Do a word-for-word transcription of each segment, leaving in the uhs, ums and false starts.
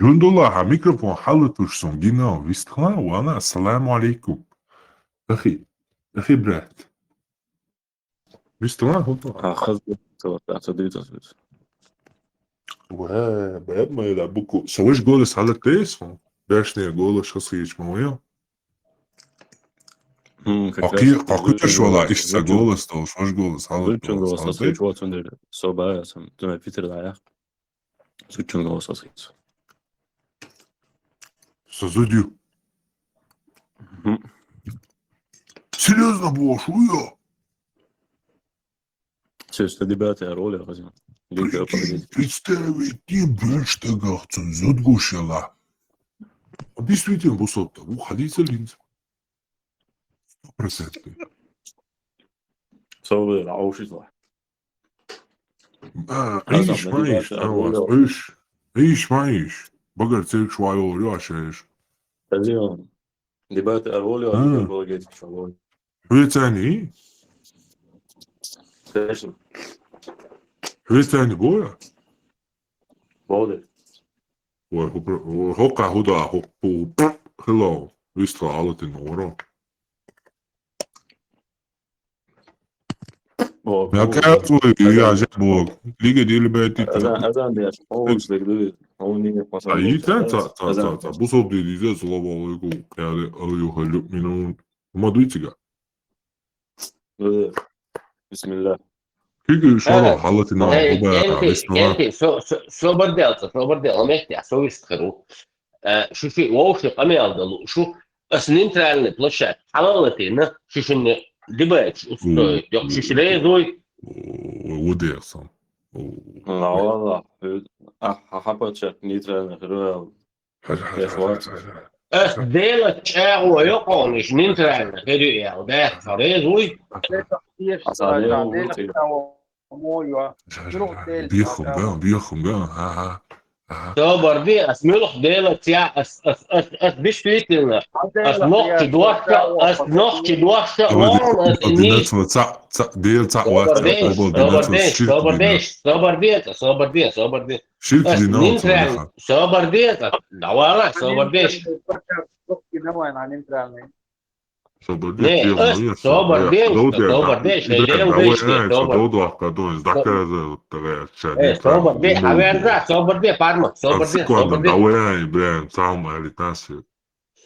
Жундула, хьа микрофон хьалатуш сон гина, вистхла, вана, ассаламу алейкум. Ахи, ахи, брат. Вистхла, хуту. А, хаз, цо, цо, цо, дивитас, вис. Ва, бэб, моя да, буку. Со ваш голос хьалатес, хо? Бэшне голос хасхич, моя. М, как Какие, раз какой звучный чушь вала, голос, ишь, звучный, голос, то, ваш голос, хьалат, звучный голос, голос, хьалат. Хасхич, вот он даже. Соба, я сам, ты на Питер, да, я. Зудчунгал сасхийца. Сазудю. Мгм. Серьёзно, бо, шо я? Всё, это дебаты о роли, а, Лига, погоди. Представить не будешь, что гахцун, зудгушела. А действительно, бусотта, бу ходите линз. Сто процентов. Савы, а, уши зла. А, Азам, иш, маиш, а, вас, иш, иш, маиш. Багар церк швайо, рёшеш. Стадион. Дебаты о роли, а, а, не было, говорит, что роли. Хуецани? Конечно. Хуецани боя? Боды. Ой, хупр-, ой, хока худа, хоп-, пу-, пу-, hello. Вистра алатин оро. О, я бу-, кажется, я же бог. Лига дили бэти. Азан, азан деш. О, уж дегды. О, не, а, и ца, ца, ца, ца. Бусов дили зе, слава алейкум. Я, алейкум, минут. Ма дуйтига. Э, бисмилла. Киги шоро, э, халатина, э, оба, э, бисмилла. Э, со-, со-, собар делца, собар дел, а мехти, а со вистхару. Э, шу, шу, вовши, къамиал далу, шу, ас нейтральный площадь, халалатина, шу, шу не дебач, устой, у, ёк, шу, шу, у, резуй. У, удерсан. У. Ла, ла, ла. Э, а, ха, ха, площадь нейтральный, хрюал. Ас дела чӀягӀо йокъонаш нейтральный хӀерюъял, бехк резуй. Бихум бен, бихум бен, ага, ага. Собар де, ас муьлх дела ця, ас, ас, ас, ас действительно, ас нохчи доша, ас нохчи доша, лон, ас ини. Ца, ца, дел ца, ва, ца, собар де, собар де, собар де, собар де, собар де. Ширк ас динал нейтральный. Цо собар де, давай, собар де. Нейтральный. Собар де, не, ас собар де, собар де, собар де, собар де. Доду ахка дон, доказывает, вот такая ча. Э, собар де, аверда, собар де, парма, собар де, собар де. Давай, Ибрагим, сам алитасию.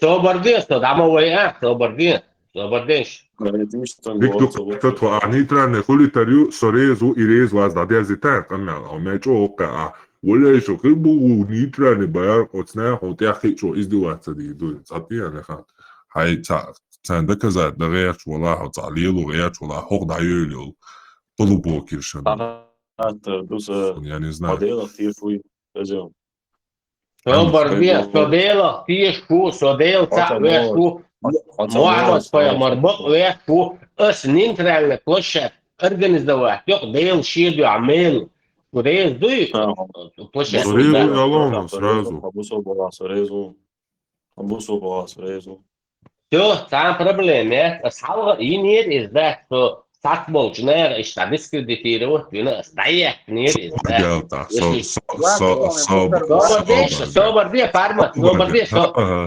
Собар де, со дамо вай, а, собар де, собар де. Вик дук тат ва нейтральный хули тарю, со резу и рез ваз да дерзи тан, къамял, а мячо ока, а. Воля ишо, хи бу нейтральный баяр, оцна, хо тя хи чо издеваться ди, ду, цати, а не хан. Хай, ца, ца доказать, да реч, вола, хо, ца, лилу реч, вола, хо, да, ю, ю. Полублокиршен. Я не знаю. Собар де, со дела, тиеш ку, со дела, ца веш ку, Мухаммад пайгамбар бак веш ку, ас нейтральный площадь организовать, ёк, дел шиду амел. Резуй, площадь. Резуй, алон, сразу. Абусо была, сразу. Абусо была, сразу. Всё, там проблема, э? Ас халгӀа йинер из, да, со цхьацца болчу наха иштта дискредитировать вина, ас дӀаехкинер из, да. Собар де, парма, собар де, собар де,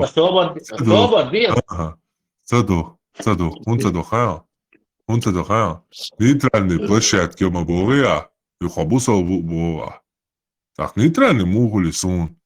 собар де, собар де. Ца ду, ца ду, хӀун ца ду, ха? ХӀун ца ду, ха? Нейтральный площадка ма богӀия, юха бусал бу-, богӀа. Так, нейтральный мухули сун.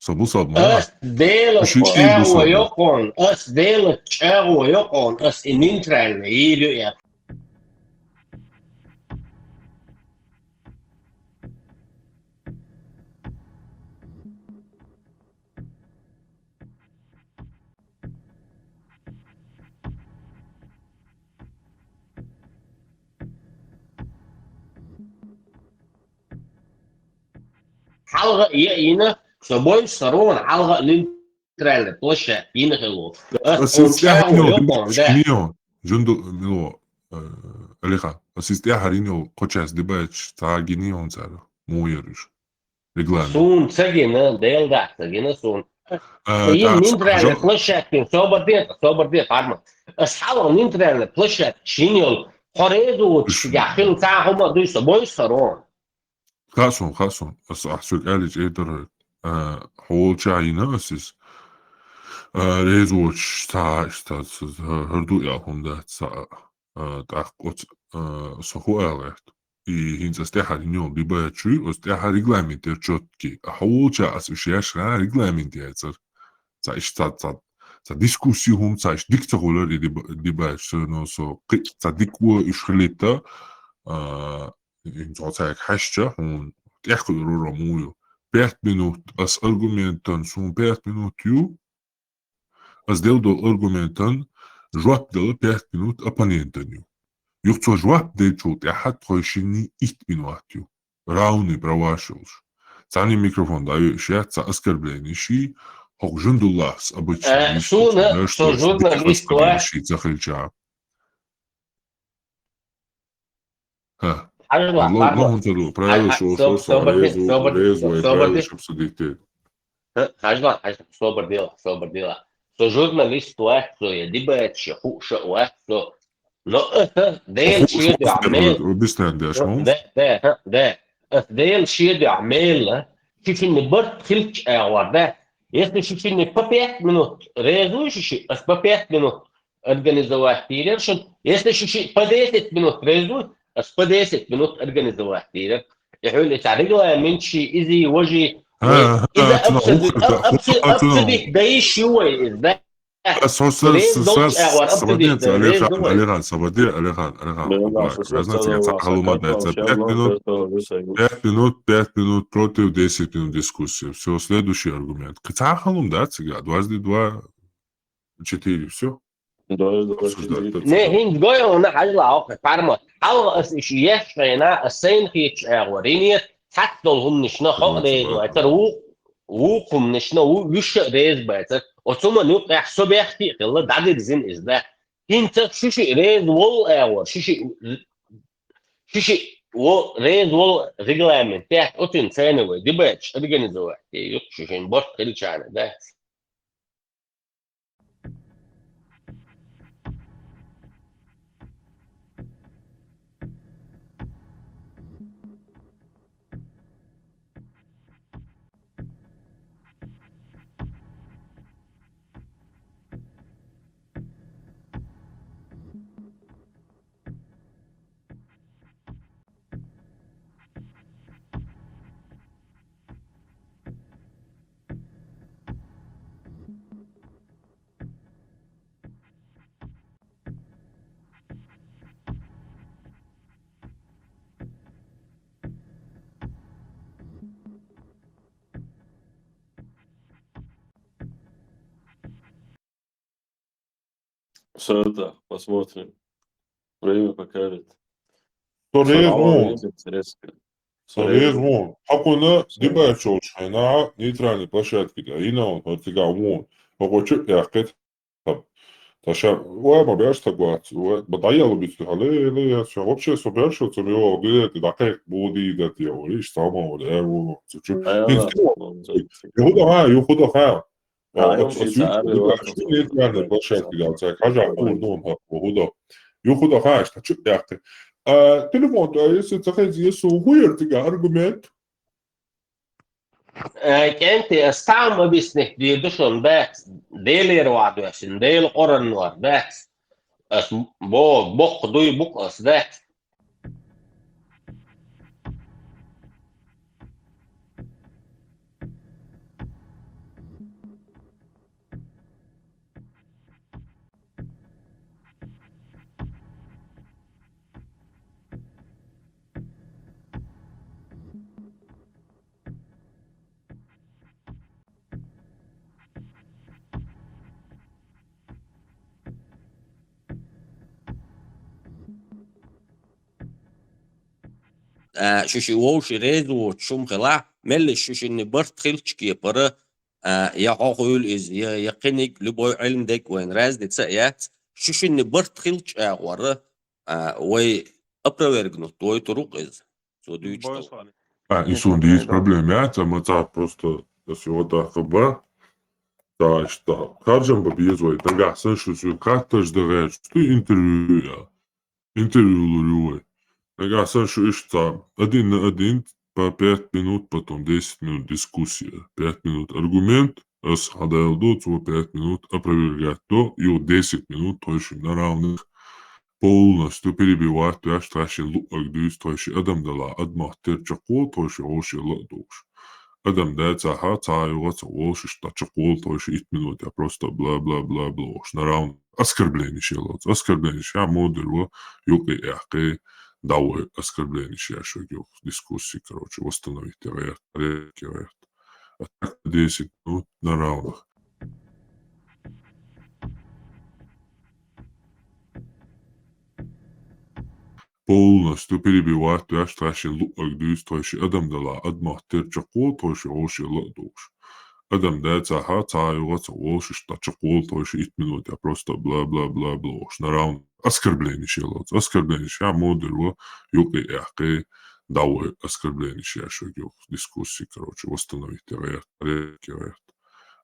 Со бусалба ма вац. Ас Дела чӀагӀо йокъон, ас Дела чӀагӀо йокъон, ас и нейтральный йийр ю я. ХьалгӀа а йина, со бойнаш сарон хьалгӀа а нейтральный площадка йина хилла. Ас, ас он чӀагӀо йокъон, да. Жунду, мило, э, Алихан, ас из тӀехьара йина йола кхо час дебаташ цхьа гинийий хьона цара? Муха яр уж? Регламент. Суна ца гина, Дела дац ца гина суна. А, Йин тӀаккха нейтральный жо- площадка, собар де, собар де, парма. Ас хьалха нейтральный площадка шин йола, хьо реза воацаш цигахь хила цхьа хӀума а дуй со, бой со рон. Хаьа сона, хаьа сона. Ас ахь соьга аьлча эр дара, а, хьо волча йина ас из. А, реза воацаш цхьа, иштта, ца, хӀара ду аьлла хӀума дац, цхьа, а, тӀаккха оцу, а, со хӀу аьлла гӀерта. И хӀинца ас тӀехьара йина йола дебаташ, ас тӀехьара регламент яр чёткий. А хьо волча ас уж еш, а, регламент яцар. Цхьа иштта, цхьа, цхьа, цхьа дискусси хӀума, цхьа иштта дика ца хуьлура и деба-, дебаташ, со, но со кхин цхьа дика во уж хилийта, а, хӀинца хьо цхьаьнга хьаьжча, хьуна тӀехь кхуьур вара муха ю. Пять минут ас аргументан, суна пять минут ю, ас делла долу аргументан жоп дала пять минут оппонентан ю. Юха цо жоп деллачул тӀаьхьа тхойшинний итт минут ю. Равный праваш йолуш. Цхьанний микрофон дӀайоьуш яц, цхьа оскорбление ший, хӀокху Жундуллахьс обычно Э, йисту суна, цо со журналист вац. Ший ца хилча. Ха. Хьажа, Ло, ло, хӀунца ду, правила шо, шо, шо, реза, реза, правила обсудить. Хьажа, хьажа, собар дела, собар дела. Со журналист вац, со я дебаташ хууш а вац, со. Но аса Дела шеда мел. Объяснять деш, хӀун? Да, да, да. Ас Дела шеда мел, ши шинна барт хилча агӀор, да. Если ши шинна по пять минут реза вуй ши ши, ас по пять минут организовать дийрар шуна. Если ши ши по десять минут реза вуй, ас по десять минут организовать дийрар. И хьуьлла иса регламент ши, изи, важи, Ха, иза ха, цуна обсудить, хӀун хир дац, обсудить, хӀун цуна хӀун? обсудить даиш ю вай, иза, да. Ас хӀо са, Реза са, долчу са, агӀор сабадеца, обсудить, Алихан, реза вай. Алихан, сабаде, Алихан, Алихан, Блин, вот да, так, слушай, разница, я целого цхьа хӀума стакана дац, вообще пять много, минут, просто вы согласны. пять минут, пять минут против десять минут дискуссии. Всё, следующий аргумент. Кхин цхьа хӀума дац, дважды два, четыре, всё. Дважды два Обсуждать четыре. тут. Не, хӀинца гой хьуна, хьажа ла, окей, парма. Хьалха ас иша еш хьайна, ас сайна хеташ агӀор. И нет, цхьацца долу хӀуманашна хьо а реза вацара, ву-, вукху хӀуманашна ву-, вуьш а реза бацара. Оцу хӀуманна юкъехь со бехке а хилла, дӀадирзина иза, да. ХӀинца ши ши реза волу агӀор, ши ши, ши ши во-, реза волу регламент, тӀехь оцуьнан цена вай, дебаташ организовать де, юкъа ши шинна барт хилчарна, да. Всё это посмотрим. Время покажет. Со реза Самого вон, видите, резко. со реза вон. Хьакхуна Всё. Дебаташ йолчу хенахь нейтральный площадке тӀе йина вон, хӀара цигахь вон. ХӀокхо чу а яьккхи, та ша, ва, ма беш та гуац, ва, ма дӀаелла бицу хьала, ле, ле, я, ша, вообще, со беш, со мио, де, де, дӀакхайкха, бу, ди, да, те, о, иш, сама, о, э, о, цу чу. А, Ин да, стимул. ну, Юхуда ха, юхуда ха. А, О, я от вообще ас юхуда царь, ха, вот, аш вот, нейтральный вот, площадке вот, дал, цай, хажа, вот, курдон, ха, юхуда. Юхуда ха, аш, та чу яьккхи. А, телефон, а, если ца хеза, если хуер тига аргумент, Э, кӀентий, ас цхьа хӀума объяснить дийр ду шуна, бац, Делера ван доьссина, Дела къоран ван, бац. Ас бо-, боккха дуй бу-кх ас, бац. Э, шу шиъ вовши реза воцуш хӀума хилахь, меллаша шу шинна барт хилча кепара, э, я хьо хуьлу иза, я, я кхиниг, любой Ӏилма дерг вайн, разница а яц, шу шинна барт хилча агӀора, А, вай опровергнуть дойтур ву-кх иза. Цо дуьйцуш долу. А, и суна дийца проблема яц, амма цхьа просто ас йоӀ даха ба. Цхьа иштта харжам бан беза вай. Нагахь санна шу соьга хаттарш дан гӀерташ ду интервью я. Интервью лур ю вай. Нагахь санна шу иштта цхьа один на один по пять минут, потом десять минут дискуссия. Пять минут аргумент, ас хьадайла ду, цо пять минут опровергать до, юха десять минут тхойшинна на равных полностью перебивать веш, тхойшинна луъург дуьйцу, тхойшиъ адам дала, адамах тера чекхволу, тхойшиъ вовшеъ ла а духуш. Адам дацахьа, цхьа а юха а ца волуш, иштта чекхволу тхойшиъ итт минут, я просто бла-бла-бла-бла вовш, на равных. Оскорблениш елоц. Оскорблениш я модер во, юкъе аьккхе, давай оскорблениш я шо юха дискуссии, короче, восстановить гӀерт, гӀерт. А так десять минут на равных. Полностью перебивать веш, тхойшинна луъург дуьйцу, тхойшиъ адам дала, адамах тера чекхволу, тхойшиъ вовшеъ ла а духуш. Адам дацахьа, цхьа а юха а ца волуш, иштта чекхволу тхойшиъ итт минут, я просто бла-бла-бла-бла вовш, на равных. Оскорблениш елоц. Оскорблениш я модер во, юкъе аьккхе, давай оскорблениш я шо юха дискуссии, короче, восстановить гӀерт, гӀерт.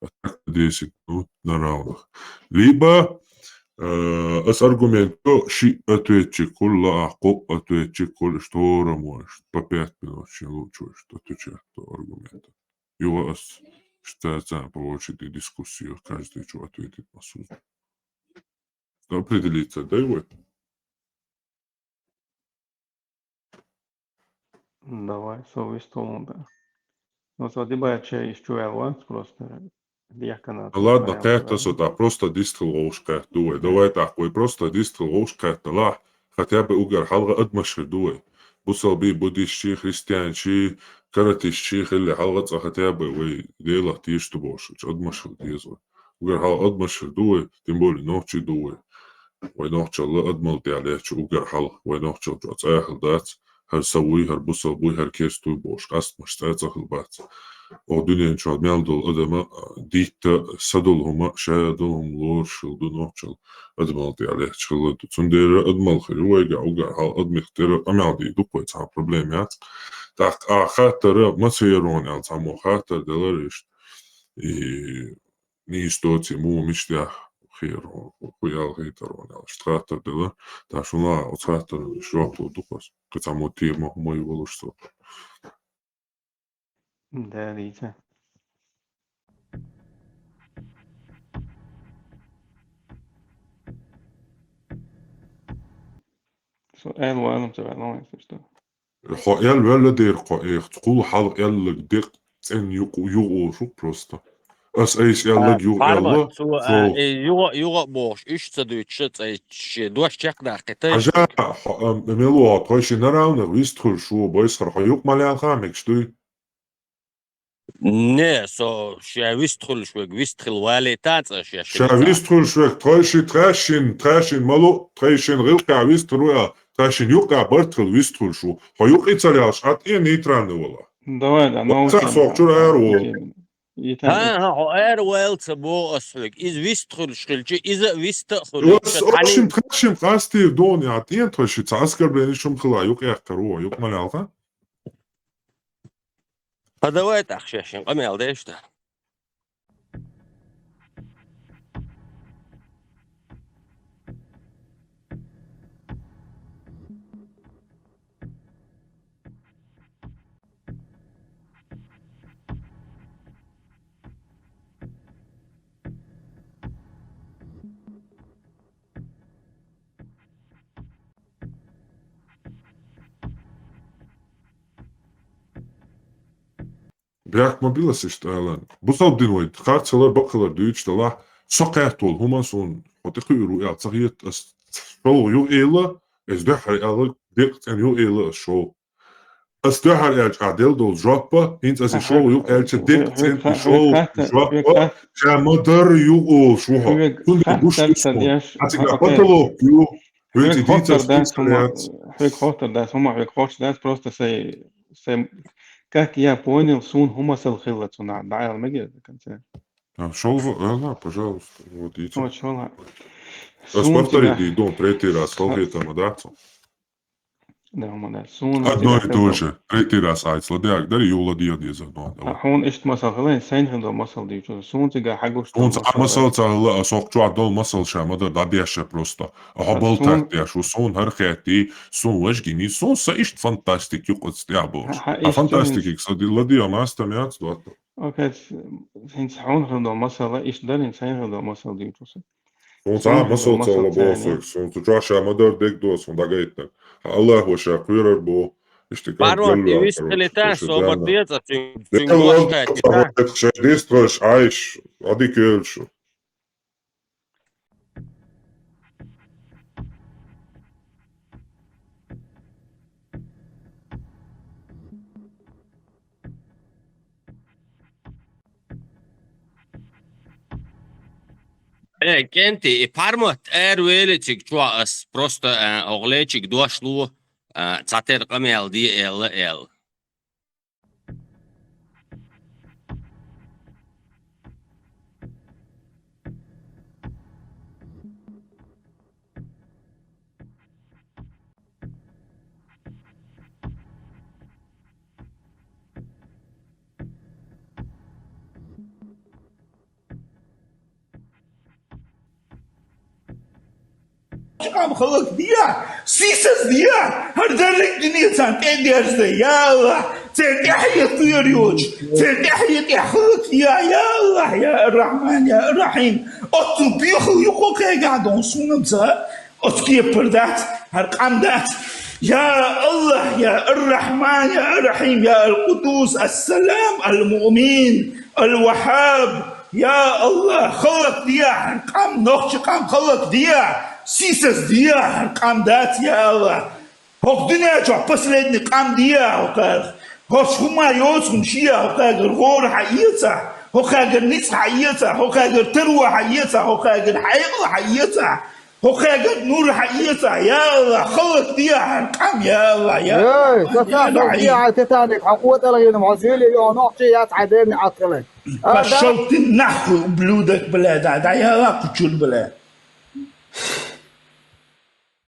А так десять минут на равных. Либо, э, ас аргумент до, шиъ ответчик хуьлу, лаахь кхоъ ответчик хуьлу, иштта хӀораммо, иштта по пять минут шен луучо, иштта отвечать до аргументов. Юха ас иштта царна по очереди дискуссию каждый чу ответить ма сузу. Определиться дай вай. Давай, со вистхула ма баьхкина. Ну, со дибача иш чу ваьлла вац просто. Дехкана. Ладно, кхетта со, да, просто дистхила вовш кхетта ду вай. Давай тӀаккха вай просто дистхила вовш кхетта лахь. Хотя бы угар хьалха адамаш хир ду вай. Бусалби, буддистчий, христианчий, каратистчий хилли хьалха цкъа хотя бы вай Делах тешаш ду бохуш, адамаш хила деза вай. Угар хьалха адамаш хир ду вай, тем более нохчий ду вай. Вай нохчалла адамал тӀехь лечча угар хьалха, вай нохчалла чӀогӀа цӀа а хила дац, хӀара са вуй, хӀара бусалба вуй, хӀара керста вуй бохуш, къастамаш цӀа а цӀа хила бац. Оха дуьнен чохь мел долу адама, а, дитта, са долу хӀума, ша долу хӀума лоруш хила ду нохчалла, адамал тӀехь лечча хила ду. Цундела адамал хир ю вайга, угар хьалха адамех тера къамел дийр ду-кх вай, цхьа проблема яц. ТӀаккха а хаттара ма ца яр хьуна аьлла, цхьаммо хаттар делара иштта. И нийса доций, муха мича дехьа хир хьуна, хӀу аьлла хетара хьуна аьлла, иштта хаттар делара. Тхан шуна оцу хаттарна жоп лур ду-кх ас. Кхин цхьаммо тема хӀума ю волуш со. Да, дийца. Со аьлла ваьлла ца ваьлла, ма вайна, что. Хьо аьлла ваьлла дера кхо эха, кхул хьалха аьлларг декъ цӀен юкъ, юкъ олуш ву просто. Ас айса аьлларг юкъ аьлла, цо, а, э, юкъа, юкъа а бохуш, уьш ца дуьйцуш а цӀа шен дош чекхдаккхийтар. Хьажа, хьо, а, мел ву хьо, тхойшинна на равных вистхуьлуш ву, байсхар хьо юкъа ма лаьллахьа мегаш дуй? Не, со ша вистхуьлуш верг вистхила валийта цӀа ша шен. Ша вистхуьлуш верг тхойши, тхаьшшин, тхаьшшин ма лу, тхайшин гӀиллакхехь вистхуьлуш ву, тхаьшшин юкъа барт хила вистхуьлуш ву. Хьо юкъа ца лаьллаш, Ӏа тӀе нейтральный вала. Давай, да, ну, сох чуьра ара волу. ХӀан, хӀан, хьо ара ваьлла ца боху ас хьоьга. Иза вистхуьлуш хилча, иза а виста а хуьлуш. Ас тхаьшшин, тхаьшшин къастийр ду, я тӀе тхойши цхьа оскорбление шуна хила, юкъа яхкар ву, юкъа ма лаьллахьа. Ткъа давай тӀаккха шаьшшинна къамел деш дан. Бехк ма билла ас иштта алан. Бусалба дин вай, харцхилар, бакъхилар дуьйцуш далахь, со кхетта волу хӀума суна хьо тӀекхуьур ву аьлла ца хета, ас шолгӀа юкъа эла, ас дуьххьара аьлла, декъа цӀена юкъа эла ас шолгӀа. Ас дуьххьара аьлча, ахь делла долу жоппа, хӀинца ас и шолгӀа юкъа аьлча, декъа цӀена и шолгӀа жоппа, ша ма дарра юкъа олуш ву хьо. Цундела гуш ду суна. Ацигахь потолок ю, хьоьца дийца список яц. Хьоьга хоттар дац, хӀума хьоьга хоттар дац, просто сай, сай, как я понял, суна хӀума сал хилла цунах, дӀаала мегий до конца? А, шолгӀа, а, да, пожалуйста, вот, идите. Вот, шолгӀа. Ас повторить дий, дон, третий раз, халахетар ма дац. Да, ма дац. Суна одно и то же. Третий раз айц ладеаг дари, юла диа деза, но. Хьона иштта масал хила, сайн хила масал дийчу. Суна цига хьагуш. Суна ца масал ца хила, а сох чуа дол масал ша, ма да дадеша просто. А хабал так деш, у суна хар хетти, суна важгини, суна са иштта фантастик юкъац тя бо. А фантастик ик са ди ладиа маста мяц дуата. Окей, хинца хьона хила масала, иштта дарин сайн хила масал дийчу са. Суна цхьа масал ца ла бо сой, суна цу чуаша ма дар дег до, суна дагайтна. Аллах ва ша куйрар бо, иштта кар. Барон, и вист лита, собар дец, а цуьнг, цуьнг лошта, ша действуешь, айш, ади кельшу. Э, кенти, и пармат эр величиг чуа ас просто, э, оглечиг дошлу, э, цатер къамел ди эл эл. Къам халак дия, сисас дия, хар даррик дуьне цан тӀе дерза, я Аллах, цер тӀехье туяр йоч, цер тӀехье тӀе халак дия, я Аллах, я Ар-Рахман, я Ар-Рахим. Оцу пиху юкъо кхегадон сунамца, оцу кепар дац, хар къам дац. Я Аллах, я Ар-Рахман, я Ар-Рахим, я Ал-Къудус, Ас-Салам, Ал-Муъмин, Ал-Ваххаб, я Аллах, халак дия, хар къам, нохчи къам халак дия, сисас дия, хар къам дац, я Аллах. ХӀокху дуьнен чохь последний къам дия хӀокхарах. ХӀорш хӀума йоцу хӀума шия хӀокхагара гӀора хьаэца, хӀокхагара ницкъ хьаэца, хӀокхагара таро хьаэца, хӀокхагара хьекъал хьаэца, хӀокхагара нур хьаэца, я Аллах, халак дия хьан къам, я Аллах, я Эй, Рахман, я Рахим. Хьан къотӀалгӀина, хьо зеле йо, нохчи яц хьан дерни Ӏаткъалай. Пошёл ты нахуй, ублюдок, бля, да, да, я Аллах, кучур, бля.